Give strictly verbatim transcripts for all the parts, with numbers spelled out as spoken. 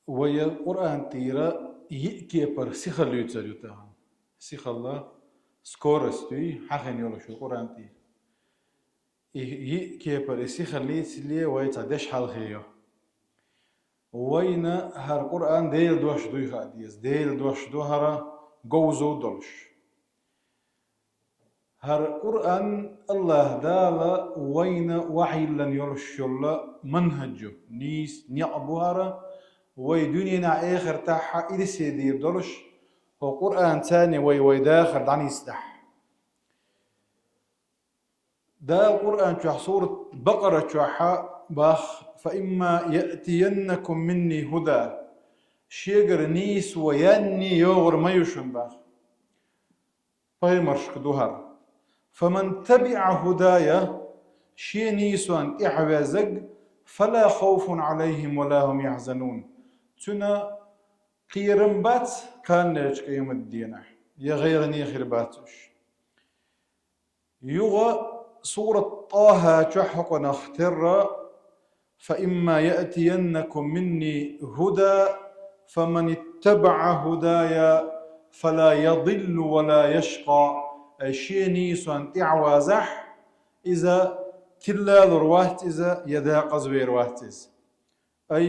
Вай Къуръан тӀера йиъ кепара сихал юьйцур ю тахана. Сихал, скорость ю, хьахийна йолуш ю Къуръан тӀера. И йиъ кепара и сихал йийцале вай цхьа дешхьалхе йо. Вайна хӀара Къуръан Делан дош дуй хаа деза. Делан дош ду хӀара, говза долуш. ХӀара Къуръан АллахӀ Дала вайна вахьийна йолуш йолу манхӀаж ю, нийса некъ бу хӀара, вай дуьненахь, эхартахь ирсе дийр долуш, хӀокху Къуръанца вай вай дахар дӀанисдахь. Дала Къуръан чохь, сурат Бакъара чохь бах: «Фа имма яътияннакум минни хӀуда». Шегара нийсо янне йогӀур ма ю шуна, бах. Пайхамаршка ду хӀара: «Фаман табиъа хӀудая», шен нийсонна тӀаьхьаваьззарг, «фала хавфун Ӏалайхим ва ла хӀум яхьзанун». Цуьнан кхерам бац кханлерчу къематан дийнахь, я гӀайгӀане хир бац уьш. Юха сурат ТӀаха чохь хӀокхунах терра: «Фа имма яътияннакум минни хӀуда, фаман иттабаъа хӀудая, фала ядиллу ва ла яшкъа». Ай, шен нийсонна тӀаьхьавазахь, иза тиллалур вац иза, я декъазвер вац иза. Ай,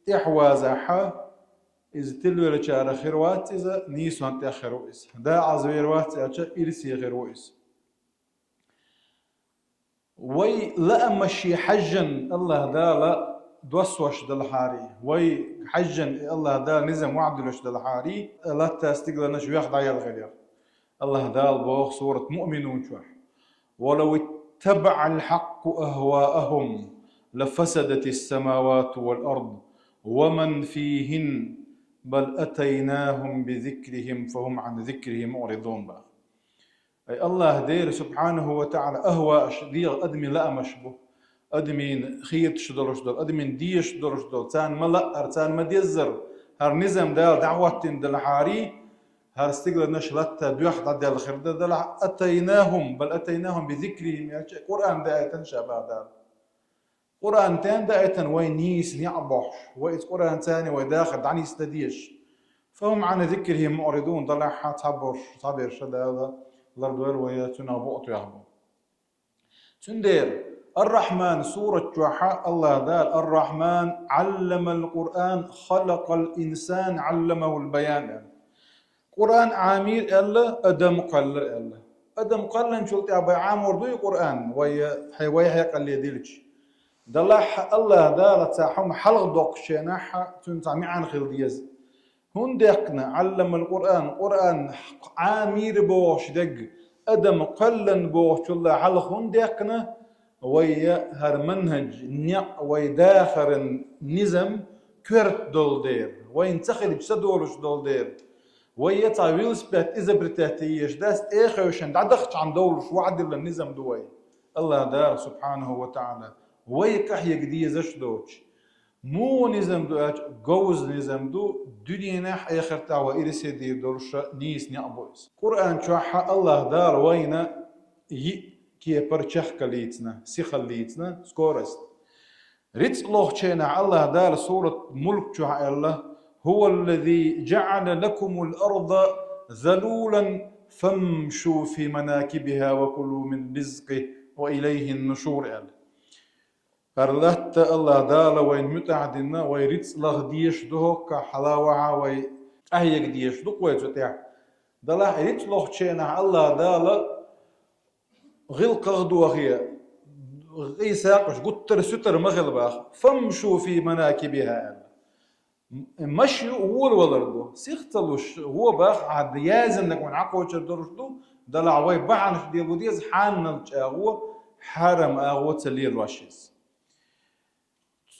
тӀаьхьавазахь, иза тилвеллачарах хир вац иза, нийсонна тӀех хир ву иза. Декъазвер вац аьлча, ирсе хир ву иза. Вай лаамашший хьаьжжина АллахӀ Дала доссош делахьарий, вай хьаьжжина и АллахӀ Дала низам вахьдуьллуш делахьарий, латта стигланаш вех дӀаелла хир яра. АллахӀ Дала боху сурат Муъминун чохь: «Ва лав иттабаъал хьакъу ахваахум, ла фасадатис самавату вал ард, ва ман фихин, бал атайнахум би зикрихим, фа хум ан зикрихи муъридун», бах. Ай, АллахӀ Дела, субхьанаху ва таӀала, ахвааш дегӀан адамийн лаамаш бу. Адамийн хеташ долуш долу, адамийн дезаш долуш долу, царна ма лаъара, царна ма деззара, хӀара низам Дала дӀахӀоттийна делахьарий, хӀара стигланаш латта доьхна дӀаделла хир дан делахь, атайнахум, бал атайнахум би зикрихим аьлча, Къуръан даийтина ша бах Дала. Къуръан тӀен даийтина вай нийса некъ бохьуш, вай иза Къуръанца вай дахар дӀанисдан дезаш. Фа хум ан зикрихи муъридун, делахь цхьаберш, цхьаберш Дала лардойла вай цуьнах букъ тоьхна. Цундела Ар-Рахьман сурат чохь АллахӀ Дала: «Ар-Рахьман, Ӏалламал Къуръан, халакъал инсан, Ӏалламахул баян», аьлла. Къуръан Ӏамийра аьлла, адам кхоьллира аьлла. Адам кхоьллинчул тӀаьхьа бай Ӏамор дуй Къуръан, вай, хье-, вай хьекъале дилча? Делахь АллахӀ Дала цхьа хӀума хьалха доккхучу хенахь цуьнан цхьа маьӀна хила деза. ХӀунда дехкина Ӏалламал Къуръан, Къуръан Ӏамийра бохуш дерг, адам кхоьллина бохучул а хьалха хӀунда дехкина, вай хӀара манхӀаж, некъ, вай дахаран низам коьрта долу дела, вайна ца хилча ца долуш долу дела, вай цхьа велосипед изобретать еш дац, тӀе а хевшина дӀадахчахьана довлуш вахьдиллина низам ду вай. АллахӀ Дала, субхьанаху ва таӀала, вай къахьега дезаш доцуш. Муха низам ду аьлча, говза низам ду, дуьненахь, эхартахь вай ирсе дийр долуш нийса некъ бу иза. Къуръан чохь АллахӀ Дала вайна йиъ кепара чехка лийцина, сихал лийцина, скорость. Рицкъ лохучу хенахь АллахӀ Дала сурат Мулк чохь аьлла: «ХӀуваллази жаӀала лакумул арда залулан фамшу фи манакибиха ва кулу мин ризкъихи ва илайхин нушур», аьлла. ХӀара латта АллахӀ Дала вайна муьтӀахь дина, вай рицкъ лаха дезаш ду хӀоккхахь, хьала вахьа вай къахьега дезаш ду-кх вай цу тӀехь. Делахь рицкъ лохучу хенахь АллахӀ Дала гӀиллакхах а дохий, къийсакъаш гуттар-суьтар ма хила баха. «Фамшу фи манакибиха», аьлла. Маши ю, волавалар ду. Сих ца луш, вон баха, хьан яздинарг вайна хьакхочур долуш ду, делахь вай бахьанаш лело деза, хьанал чӀагӀо, хьарам агӀо ца лелош иза.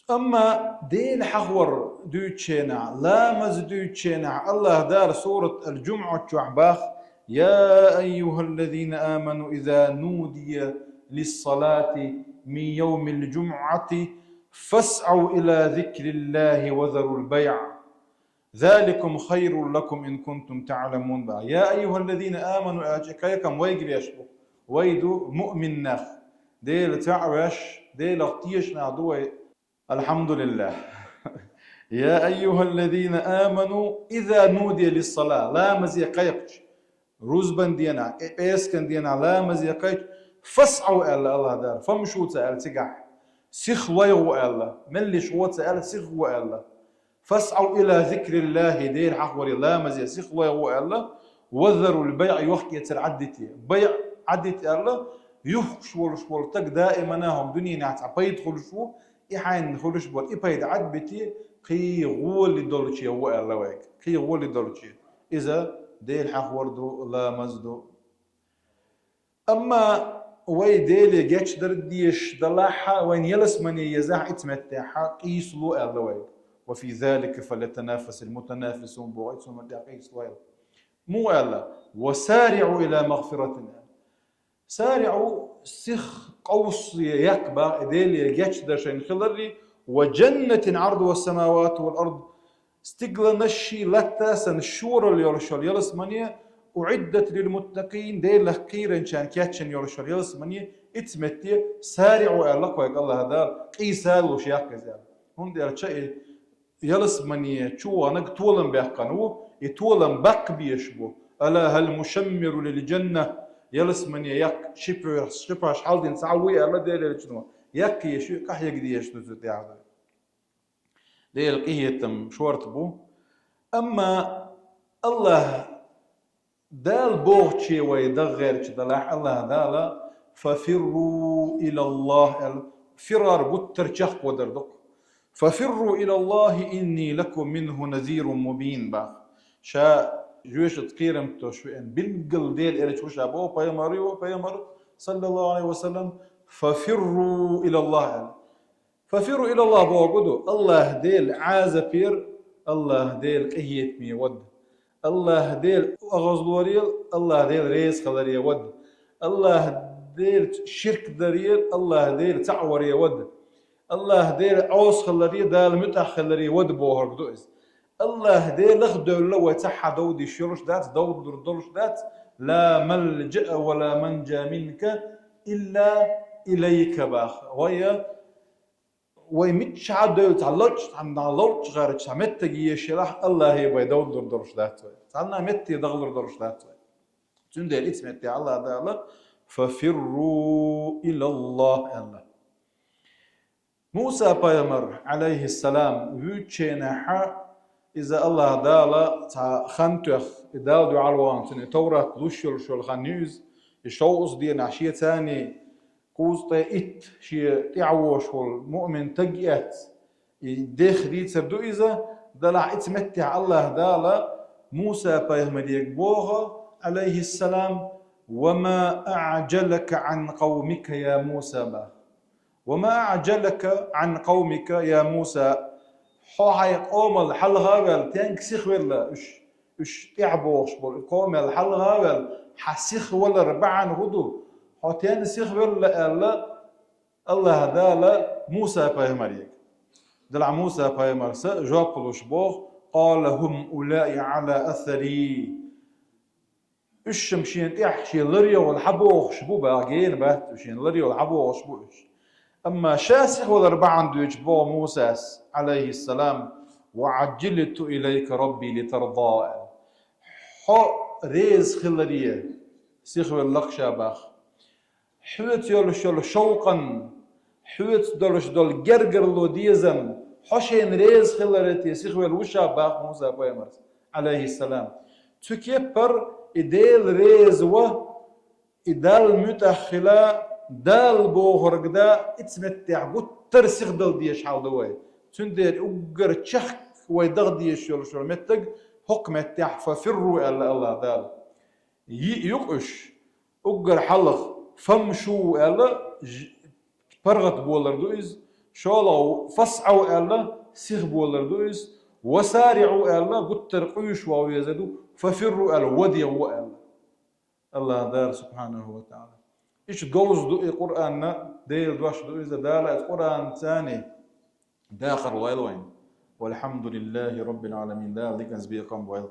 Амма Дела хьахор дуьйцучу хенахь, ламаз дуьйцучу хенахь, АллахӀ Дала сурат Ал-Жумъа чохь бах: «Я айюхаллазина аману, иза нудия лиссалати мин йовмил жумъати, фасъау ила зикриллахи ва зарул байъ. Заликум хайрул лакум ин кунтум таъламун», бах. «Я айюхаллазина аману», аьлча, кхайкхам вайга беш бу. Вай ду муъмин нах. Дела цхьаъ веш, Делах тешаш нах ду вай. Алхьамдулиллах. يا أيها الذين آمنوا إذا نودي للصلاة, ламазе кхайкхача, рузбан денахь, пӀе-, пӀераскан денахь ламазе кхайкхача, فاسعوا, аьлла Аллаха Дала, فامشوا ца аьлла цигахь, сиха лойгӀо аьлла, меллиша гӀо ца аьлла, сиха гӀо аьлла. فاسعوا إلى ذكر الله, Дела хьахоре ламазе сиха лойгӀо аьлла, وذروا البيع, юхкӀецар Ӏаддите. БайӀ Ӏаддите аьлла, юхкуш волуш волу стаг даимана хӀокху дуьненахь цхьа пайда хуьлуш ву, и хьайна хуьлуш болу и пайда Ӏадбите, кхин гӀоли долче гӀо аьлла вайга. Кхин гӀоли долче. Иза Дела хьахор ду, ламаз ду. Амма вай Деле гечдар дезаш далахь, вайна ялсамане езахь, и цу меттехь къийсало аьлла вайга. وفي ذلك فليتنافس المتنافسون боху, и цу меттехь къийсало аьлла. Муха аьлла? وسارعوا إلى مغفرة аьлла. СаригӀу, сиха къовса яккха боху Деле гечдар шайна хиларий, وجنة عرضها السماوات والأرض, стигланашший латта санна шоралла йолуш йолу ялсамане, أعدت للمتقين, Делах кхийрачарна кечйина йолуш йолу ялсамане, и цу метте سارعوا аьлла кхойга Аллаха Дала, къийса луш яккха иза аьлла. ХӀунда аьлча и ялсамане чу ваханарг толам баьккхина ву, и толам баккха безаш бу. ألا هل مشمر للجنة, ялсамане яккха ши пхьоьрс, ши пхьоьрс хьалдина цхьа а вуй аьлла Делан Элчано, яккха езаш ю, къахьега дезаш ду цу тӀехь. Делан къинхетам шорта бу. Амма Аллаха Дала бохуче вай дан гӀерташ далахь, Аллаха Дала, ففروا إلى الله аьлла, фирар гуттар чекхвадар ду-кх. ففروا إلى الله إني لكم منه نذير مبين боху. Ша жоьжахатин кхерам тосуш веана билггал Делан Элча ву ша боху, пайхамар ю, пайхамар, саллаллаху Ӏалайхи ва саллам, ففروا إلى الله аьлла. ففروا إلى الله бохург хӀун ду? Аллаха Делан Ӏазапера, Аллаха Делан къинхетаме вада. Аллаха Делан агӀозлорел, Аллаха Делан реза хиларе вада. Аллаха Делаца ширк дарел, Аллаха Делан цхьаъ варе вада. Аллаха Делан Ӏоса хиларе, Дала муьтӀахь хиларе вада бохург ду иза. Аллаха Делах а девлла вай цхьа а довдийш йолуш дац, довдалур долуш дац. لا ملجأ ولا منجا منك إلا إليك боху. Вай Вай миччахьа а девлла, цхьа лачкъа, цхьа ловчкъа гӀерташ, цхьа меттиг езаш елахь, Аллахе вай довдалур долуш дац вай. Цхьанна а метте дахалур долуш дац вай. Цундела и цу метте Аллаха Дала, ففروا إلى الله аьлла. Муса пайхамар, Ӏалайхиссалам, вуьйцучу хенахь, иза Аллаха Дала цхьа хан тоьхна, и Далла дуьхьал вахана, цуьнан Таврат луш йолуш йолу хан ю иза, и шовзткъа денахь шен царний кхузткъе итт шен тӀаьхьа вогӀуш волу муъмин стаг эцна, и дех дийцар ду иза, делахь и цу меттехь Аллаха Дала Муса пайхамаре боху, Ӏалайхиссалам, وما أعجلك عن قومك يا موسى боху. وما أعجلك عن قومك يا موسى. Хьо хьайн къомал хьалха а ваьлла, стенга сихвелла уьш, уьш тӀаьхьа богӀуш болу, къомал хьалха а ваьлла, хьан сихвалар бахьана хӀун ду? Хьо стенна сихвелла аьлла, Аллаха Дала Муса пайхамаре. Делахь Муса пайхамарс жоп луш боху: قال هم أولئي على أثري. Уьш-м шена тӀаьхьа шен ларъярхула хьабогӀуш бу боху, гена бац уьш, шена ларъярхула хьабогӀуш бу уьш. Амма ша сихвалар бахьана дуьйцу боху Мусас, Ӏалайхиссалам, وعجلت إليك رب لترضى. Хьо реза хиларе сихвелла-кх ша боху. Хьоьца йолуш йолу шовкъан, хьоьца долуш долу гергарло, дезам, хьо шена реза хиларе те сихвелла ву ша боху Муса пайхамарс, Ӏалайхиссалам. Цу кеппара и Дела реза ван, и Далла муьтӀахь хила, Дала бохург дан, и цу меттехь гуттар а сихдала дезаш хьал ду вай. Цундела уггар чехка вай даха дезаш йолуш йолу меттиг хӀокху меттехь ففروا аьлла Аллаха Дала. Йиъ ю-кх уьш. Уггар хьалха فامشوا аьлла, ж-, паргӀат болар ду иза. ШолгӀа فاسعوا аьлла, сиха болар ду иза. وسارعوا аьлла, гуттар къуьйсуш ван везар ду. ففروا аьлла, ваде гӀо аьлла. Аллаха Дала субхьанаху ва таӀала. Иштта говза ду и Къуръан, Делан дош ду иза, Дала иза Къуръанца дахар лойла вайна. والحمد لله رب العالمين. Дала диканца бекхам бойла.